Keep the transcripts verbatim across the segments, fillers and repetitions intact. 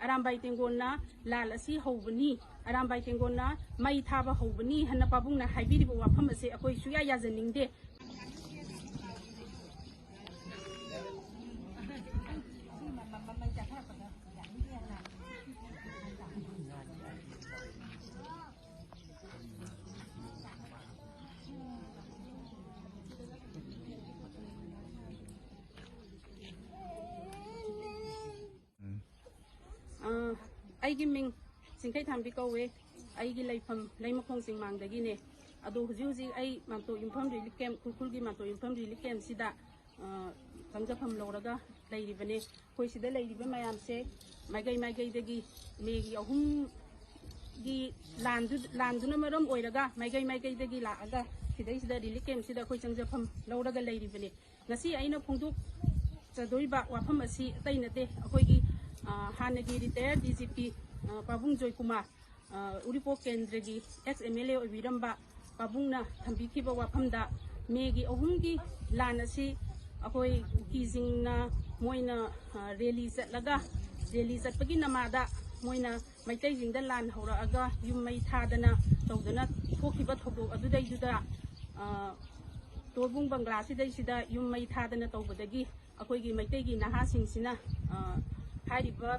ꯑꯔꯥꯝꯕꯥꯏ ꯇꯦꯡꯒꯣꯜꯅ ꯂꯥꯟ ꯑꯁꯤ ꯍꯧꯕꯅꯤ, ꯑꯔꯥꯝꯕꯥꯏ ꯇꯦꯡꯒꯣꯜꯅ ꯃꯩ ꯊꯥꯕ ꯍꯧꯕꯅꯤ ꯍꯥꯏꯅ ꯄꯥꯕꯨꯡꯅ ꯍꯥꯏꯕꯤꯔꯤꯕ ꯋꯥꯐꯝ ꯑꯁꯦ ꯑꯩꯈꯣꯏ ꯁꯨꯡꯌꯥ ꯌꯥꯖꯅꯤꯡꯗꯦ꯫ ꯑ, ꯑꯩꯒꯤ ꯃꯤꯡ ꯆꯤꯡꯈꯩꯊꯥꯟꯕꯤ ꯀꯧꯋꯦ꯫ ꯑꯩꯒꯤ ꯂꯩꯐꯝ ꯂꯩꯃꯈꯣꯡ ꯆꯤꯡꯃꯥꯡꯗꯒꯤꯅꯦ꯫ ꯑꯗꯣ ꯍꯧꯖꯤꯛ ꯍꯧꯖꯤꯛ ꯑꯩ ꯃꯥꯟꯇꯣ ꯌꯨꯝꯐꯝ ꯔꯤꯂꯤꯐ ꯀꯦꯝꯞ, ꯈꯨꯔꯈꯨꯜꯒꯤ ꯃꯥꯟꯇꯣ ꯌꯨꯝꯐꯝ ꯔꯤꯂꯤꯐ ꯀꯦꯝꯞꯁꯤꯗ, ꯑ, ꯆꯪꯖꯐꯝ ꯂꯧꯔꯒ ꯂꯩꯔꯤꯕꯅꯦ꯫ ꯑꯩꯈꯣꯏ ꯁꯤꯗ ꯂꯩꯔꯤꯕ ꯃꯌꯥꯝꯁꯦ ꯃꯥꯏꯀꯩ ꯃꯥꯏꯀꯩꯗꯒꯤ ꯃꯦꯒꯤ ꯑꯍꯨꯝꯒꯤ ꯂꯥꯟꯗꯨ-, ꯂꯥꯟꯗꯨꯅ ꯃꯔꯝ ꯑꯣꯏꯔꯒ ꯃꯥꯏꯀꯩ ꯃꯥꯏꯀꯩꯗꯒꯤ ꯂꯥꯛꯑꯒ ꯁꯤꯗꯩꯁꯤꯗ ꯔꯤꯂꯤꯐ ꯀꯦꯝꯞꯁꯤꯗ ꯑꯩꯈꯣꯏ ꯆꯪꯖꯐꯝ ꯂꯧꯔꯒ ꯂꯩꯔꯤꯕꯅꯤ꯫ ꯉꯁꯤ ꯑꯩꯅ ꯐꯣꯡꯗꯣꯛꯆꯗꯣꯏꯕ ꯋꯥꯐꯝ ꯑꯁꯤ ꯑꯇꯩ ꯅꯠꯇꯦ꯫ ꯑꯩꯈꯣꯏꯒꯤ, ꯑ, ꯍꯥꯟꯅꯒꯤ ꯔꯤꯇꯥꯌꯔ ꯗꯤ ꯖꯤ ꯄꯤ, ꯑ, ꯄꯥꯕꯨꯡ ꯖꯣꯏꯀꯨꯃꯥꯔ, ꯑ, ꯎꯔꯤꯄꯣꯛ ꯀꯦꯟꯗ꯭ꯔꯒꯤ ꯑꯦꯛꯁ ꯑꯦꯝ ꯑꯦꯜ ꯑꯦ ꯑꯣꯏꯕꯤꯔꯝꯕ ꯄꯥꯕꯨꯡꯅ ꯊꯝꯕꯤꯈꯤꯕ ꯋꯥꯐꯝꯗ ꯃꯦꯒꯤ ꯑꯍꯨꯝꯒꯤ ꯂꯥꯟ ꯑꯁꯤ ꯑꯩꯈꯣꯏ ꯀꯨꯀꯤꯁꯤꯡꯅ ꯃꯣꯏꯅ, ꯑ, ꯔꯦꯂꯤ ꯆꯠꯂꯒ, ꯔꯦꯂꯤ ꯆꯠꯄꯒꯤ ꯅꯃꯥꯗ ꯃꯣꯏꯅ ꯃꯩꯇꯩꯁꯤꯡꯗ ꯂꯥꯟ ꯍꯧꯔꯛꯑꯒ ꯌꯨꯝ ꯃꯩ ꯊꯥꯗꯅ ꯇꯧꯗꯅ ꯊꯣꯛꯈꯤꯕ ꯊꯧꯗꯣꯛ ꯑꯗꯨꯗꯩꯗꯨꯗ, ꯑ, ꯇꯣꯔꯕꯨꯡ ꯕꯪꯒ꯭ꯂꯥꯁꯤꯗꯩꯁꯤꯗ ꯌꯨꯝ ꯃꯩ ꯊꯥꯗꯅ ꯇꯧꯕꯗꯒꯤ ꯑꯩꯈꯣꯏꯒꯤ ꯃꯩꯇꯩꯒꯤ ꯅꯍꯥꯁꯤꯡꯁꯤꯅ, ꯑ, ꯍꯥꯏꯔꯤꯕ,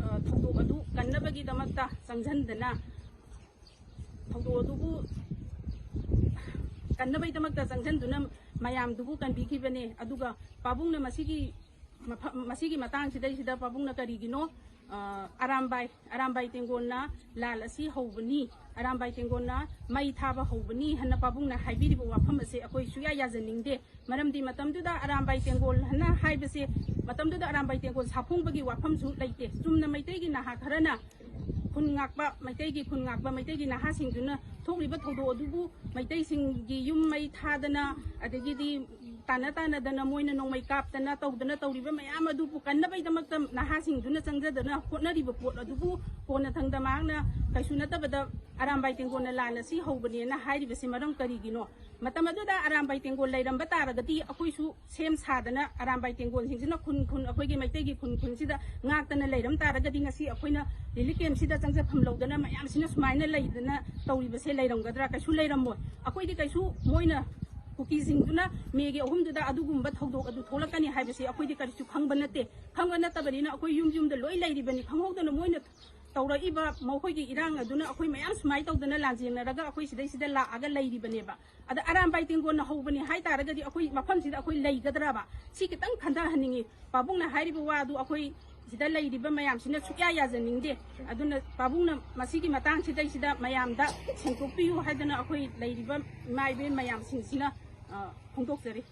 ꯑ, ꯊꯧꯗꯣꯛ ꯑꯗꯨ ꯀꯟꯅꯕꯒꯤꯗꯃꯛꯇ ꯆꯪꯁꯤꯟꯗꯅ ꯊꯧꯗꯣꯛ ꯑꯗꯨꯕꯨ ꯀꯟꯅꯕꯒꯤꯗꯃꯛꯇ ꯆꯪꯁꯤꯟꯗꯨꯅ ꯃꯌꯥꯝꯗꯨꯕꯨ ꯀꯟꯕꯤꯈꯤꯕꯅꯦ꯫ ꯑꯗꯨꯒ ꯄꯥꯕꯨꯡꯅ ꯃꯁꯤꯒꯤ ꯃꯐꯝ, ꯃꯁꯤꯒꯤ ꯃꯇꯥꯡꯁꯤꯗꯩꯁꯤꯗ ꯄꯥꯕꯨꯡꯅ ꯀꯔꯤꯒꯤꯅꯣ, ꯑ, ꯑꯔꯥꯝꯕꯥꯏ, ꯑꯔꯥꯝꯕꯥꯏ ꯇꯦꯡꯒꯣꯜꯅ ꯂꯥꯟ ꯑꯁꯤ ꯍꯧꯕꯅꯤ, ꯑꯔꯥꯝꯕꯥꯏ ꯇꯦꯡꯒꯣꯜꯅ ꯃꯩ ꯊꯥꯕ ꯍꯧꯕꯅꯤ ꯍꯥꯏꯅ ꯄꯥꯕꯨꯡꯅ ꯍꯥꯏꯕꯤꯔꯤꯕ ꯋꯥꯐꯝ ꯑꯁꯦ ꯑꯩꯈꯣꯏ ꯁꯨꯡꯌꯥ ꯌꯥꯖꯅꯤꯡꯗꯦ꯫ ꯃꯔꯝꯗꯤ ꯃꯇꯝꯗꯨꯗ ꯑꯔꯥꯝꯕꯥꯏ ꯇꯦꯡꯒꯣꯜ ꯍꯥꯏꯅ ꯍꯥꯏꯕꯁꯦ, ꯃꯇꯝꯗꯨꯗ ꯑꯔꯥꯝꯕꯥꯏ ꯇꯦꯡꯒꯣꯜ ꯁꯥꯐꯣꯡꯕꯒꯤ ꯋꯥꯐꯝꯁꯨ ꯂꯩꯇꯦ꯫ ꯆꯨꯝꯅ ꯃꯩꯇꯩꯒꯤ ꯅꯍꯥ ꯈꯔꯅ ꯈꯨꯟ ꯉꯥꯛꯄ, ꯃꯩꯇꯩꯒꯤ ꯈꯨꯟ ꯉꯥꯛꯄ, ꯃꯩꯇꯩꯒꯤ ꯅꯍꯥꯁꯤꯡꯗꯨꯅ ꯊꯣꯛꯂꯤꯕ ꯊꯧꯗꯣꯛ ꯑꯗꯨꯕꯨ ꯃꯩꯇꯩꯁꯤꯡꯒꯤ ꯌꯨꯝ ꯃꯩ ꯊꯥꯗꯅ, ꯑꯗꯒꯤꯗꯤ ꯇꯥꯟꯅ ꯇꯥꯟꯅꯗꯅ ꯃꯣꯏꯅ ꯅꯣꯡꯃꯩ ꯀꯥꯞꯇꯅ ꯇꯧꯗꯅ ꯇꯧꯔꯤꯕ ꯃꯌꯥꯝ ꯑꯗꯨꯕꯨ ꯀꯟꯅꯕꯒꯤꯗꯃꯛꯇ ꯅꯍꯥꯁꯤꯡꯗꯨꯅ ꯆꯪꯖꯗꯅ ꯍꯣꯠꯅꯔꯤꯕ ꯄꯣꯠ ꯑꯗꯨꯕꯨ ꯀꯣꯟꯅꯊꯪꯗ ꯃꯍꯥꯛꯅ ꯀꯩꯁꯨ ꯅꯠꯇꯕꯗ ꯑꯔꯥꯝꯕꯥꯏ ꯇꯦꯡꯒꯣꯜꯅ ꯂꯥꯟ ꯑꯁꯤ ꯍꯧꯕꯅꯦꯅ ꯍꯥꯏꯔꯤꯕꯁꯤ ꯃꯔꯝ ꯀꯔꯤꯒꯤꯅꯣ? ꯃꯇꯝ ꯑꯗꯨꯗ ꯑꯔꯥꯝꯕꯥꯏ ꯇꯦꯡꯒꯣꯜ ꯂꯩꯔꯝꯕ ꯇꯥꯔꯒꯗꯤ ꯑꯩꯈꯣꯏꯁꯨ ꯁꯦꯝ ꯁꯥꯗꯅ ꯑꯔꯥꯝꯕꯥꯏ ꯇꯦꯡꯒꯣꯜꯁꯤꯡꯁꯤꯅ ꯈꯨꯟ ꯈꯨꯟ ꯑꯩꯈꯣꯏꯒꯤ ꯃꯩꯇꯩꯒꯤ ꯈꯨꯟ ꯈꯨꯟꯁꯤꯗ ꯉꯥꯛꯇꯅ ꯂꯩꯔꯝ ꯇꯥꯔꯒꯗꯤ ꯉꯁꯤ ꯑꯩꯈꯣꯏꯅ ꯔꯤꯂꯤꯐ ꯀꯦꯝꯁꯤꯗ ꯆꯪꯖꯐꯝ ꯂꯧꯗꯅ ꯃꯌꯥꯝꯁꯤꯅ ꯁꯨꯃꯥꯏꯅ ꯂꯩꯗꯅ ꯇꯧꯔꯤꯕꯁꯦ ꯂꯩꯔꯝꯒꯗ꯭ꯔꯥ? ꯀꯩꯁꯨ ꯂꯩꯔꯝꯃꯣꯏ꯫ ꯑꯩꯈꯣꯏꯗꯤ ꯀꯩꯁꯨ ꯃꯣꯏꯅ ꯀꯨꯀꯤꯁꯤꯡꯗꯨꯅ ꯃꯦꯒꯤ ꯑꯍꯨꯝꯗꯨꯗ ꯑꯗꯨꯒꯨꯝꯕ ꯊꯧꯗꯣꯛ ꯑꯗꯨ ꯊꯣꯛꯂꯛꯀꯅꯤ ꯍꯥꯏꯕꯁꯤ ꯑꯩꯈꯣꯏꯗꯤ ꯀꯔꯤꯁꯨ ꯈꯪꯕ ꯅꯠꯇꯦ꯫ ꯈꯪꯕ ꯅꯠꯇꯕꯅꯤꯅ ꯑꯩꯈꯣꯏ ꯌꯨꯝ ꯌꯨꯝꯗ ꯂꯣꯏ ꯂꯩꯔꯤꯕꯅꯤ꯫ ꯈꯪꯍꯧꯗꯅ ꯃꯣꯏꯅ ꯇꯧꯔꯛꯏꯕ ꯃꯈꯣꯏꯒꯤ ꯏꯔꯥꯡ ꯑꯗꯨꯅ ꯑꯩꯈꯣꯏ ꯃꯌꯥꯝ ꯁꯨꯃꯥꯏꯅ ꯇꯧꯗꯅ ꯂꯥꯟꯖꯦꯟꯅꯔꯒ ꯑꯩꯈꯣꯏ ꯁꯤꯗꯩꯁꯤꯗ ꯂꯥꯛꯑꯒ ꯂꯩꯔꯤꯕꯅꯦꯕ꯫ ꯑꯗ ꯑꯔꯥꯝꯕꯥꯏ ꯇꯦꯡꯒꯣꯟꯅ ꯍꯧꯕꯅꯤ ꯍꯥꯏ ꯇꯥꯔꯒꯗꯤ ꯑꯩꯈꯣꯏ ꯃꯐꯝꯁꯤꯗ ꯑꯩꯈꯣꯏ ꯂꯩꯒꯗ꯭ꯔꯕ? ꯁꯤ ꯈꯤꯇꯪ ꯈꯟꯊꯍꯟꯅꯤꯡꯉꯤ꯫ ꯄꯥꯕꯨꯡꯅ ꯍꯥꯏꯔꯤꯕ ꯋꯥꯗꯨ ꯑꯩꯈꯣꯏ ꯁꯤꯗ ꯂꯩꯔꯤꯕ ꯃꯌꯥꯝꯁꯤꯅ ꯁꯨꯛꯌꯥ ꯌꯥꯖꯅꯤꯡꯗꯦ꯫ ꯑꯗꯨꯅ ꯄꯥꯕꯨꯡꯅ ꯃꯁꯤꯒꯤ ꯃꯇꯥꯡꯁꯤꯗꯩꯁꯤꯗ ꯃꯌꯥꯝꯗ ꯁꯦꯡꯗꯣꯛꯄꯤꯌꯨ ꯍꯥꯏꯗꯅ ꯑꯩꯈꯣꯏ ꯂꯩꯔꯤꯕ ꯏꯃꯥ ꯏꯕꯦꯟ ꯃꯌꯥꯝꯁꯤꯡꯁꯤꯅ, ꯑ, ꯐꯣꯡꯗꯣꯛꯆꯔꯤ꯫